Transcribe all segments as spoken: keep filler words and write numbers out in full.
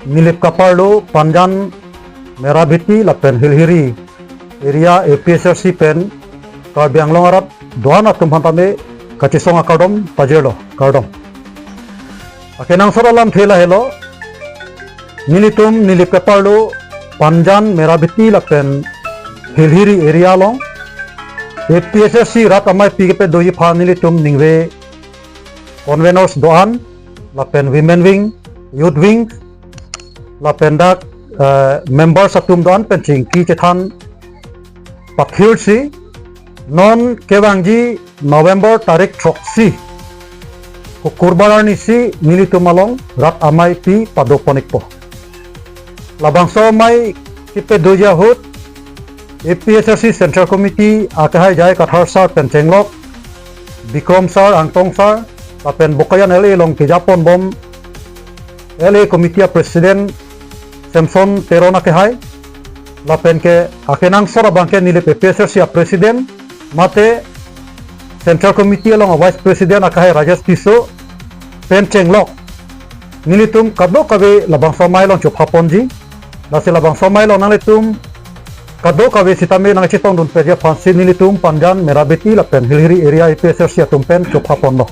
Nilip kaparlo Panjan, Merabeti lapen Hilhiri area A P H L C pen Karbi Anglong arat do-an atum aphan tame kachesong akardom pajirlo, kardom. Akenangsot alamthe lahelo, nelitum Nilip kaparlo Panjan, Merabeti lapen Hilhiri area along A P H L C rat ameipi kepadoji aphan nelitum ningve conveners do-an, lapen women wing, youth wing, lapen dak, eh, members atum do-an pen chingki chethan pathirsi, non kevangji November tarik throksi, Hukurbar arnisi nelitum along rat ameipi padoponikpo. Labangso amei kepadoji ahut A P H L C Central Committee akehai J I Kathar sir pen chenglok, Bikram sir, Angtong sir, lapen Bokajan L A along kejaponbom L A Committee a President Samson Teron akehai, lapen ke akenangsot abangke Nilip A P H L C a President, mate Central Committee along a Vice President akehai Rajesh Tisso pen chenglok, nelitum kadokave labangso amei along chophaponji. Lasi labangso amei along nanglitum kadokave sitame nangchetongdun peji aphansi nelitum Panjan, Merabeti lapen Hilhiri area A P H L C atum pen chophaponlo.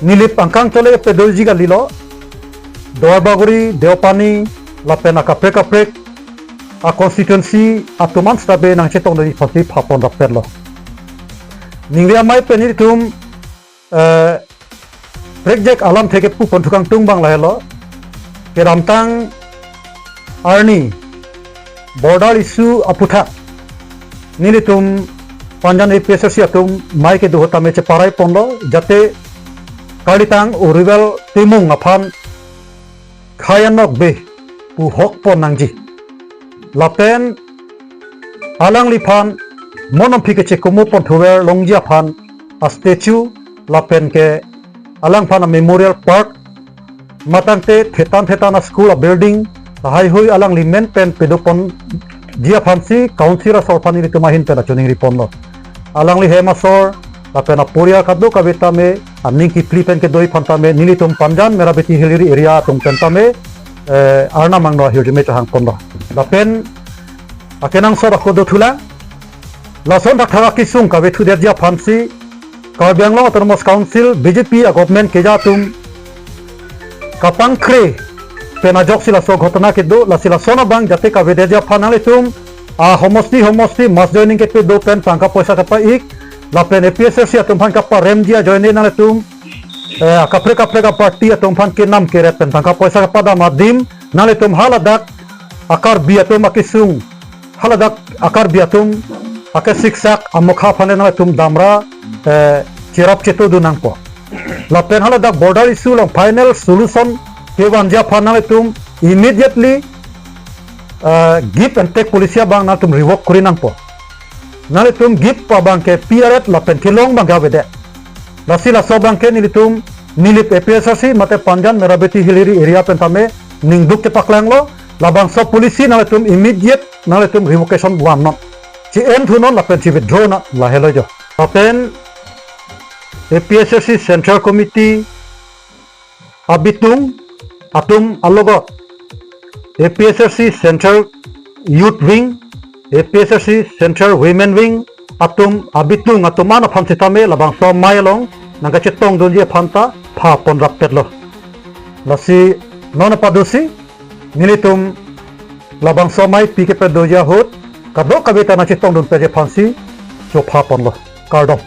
Nilip angkang chole kepadoji kalilo, Duarbagori, Deopani lapen akaprek kaprek a constituency atum an sitame nangchetongdunji aphansi phapon rappetlo. Ningve amei pen nelitum, eh, prekjak alamthe kepu ponthu kangtung abang lahelo, kedamtang arni border issue aputhak nelitum Panjan A P H L C atum amei kedo ahut tame cheparaiponlo, jate kalitang Urivel Timung aphan khei anokbe pu hokpon nangji. Lapen alangliphan mo nonphi kechekomo ponthuver longji aphan a statue lapen ke alangphan a memorial park, matangte thetan thetan a school a building lahaihui alangli amen pen padoponji aphansi council asor aphan nelitum ahin pen achoningriponlo. Alangli hem asor lapen aporial kadokave tame aning kiphli pen kedoji aphan tame nelitum Panjan, Merabeti, Hilhiri area atum pen tame, eh, Arnam angno ahirjume chehangponlo. Lapen akenangsot ako dothulang, lason thakthak akesung kavethu detji aphansi Karbi Anglong Autonomous Council B J P a government keja atum kapangkre pen ajoksi laso ghotona kedo, lasi lason abang jate kavedetji aphan nanglitum a homosti homosti mass joining kepedo pen tangka poisa kepa-ik, lapen A P H L C atum aphan kaparemji ajoine nanglitum, eh, kaprek kaprek a party atum aphan kenam keret pen tangka poisa kepadam adim nanglitum haladak a Karbi atum akesung, haladak a Karbi atum akesiksak amokha aphan nanglitum damra, eh, cherap chetodun nangpo. Lapen haladak border issue along final solution kevanji aphan nanglitum immediately, eh, give and take policy abang nanglitum revoke kori nangpo. Nanglitum give abangke P R F lapen kelong abangke avedet. Lasi laso abangke nelitum Nilip A P H L C mate Panjan, Merabeti, Hilhiri area pen tame ningduk chepaklanglo, labangso policy nanglitum immediate nanglitum revocation vannon. Che-enthunon lapen che-withdraw non, lahelo jo. Lapen A P H L C Central Committee abitung atum alogot A P H L C Central Youth Wing, A P H L C Central Women Wing atum abitung atum an aphan sitame labangso amei along nangkachetongdunji aphan ta phapon rappetlo. Lasi non apadosi nelitum labangso ameipi kepadoji ahut kadokave ta nangchetongdun peji aphansi chophaponlo. Kardom.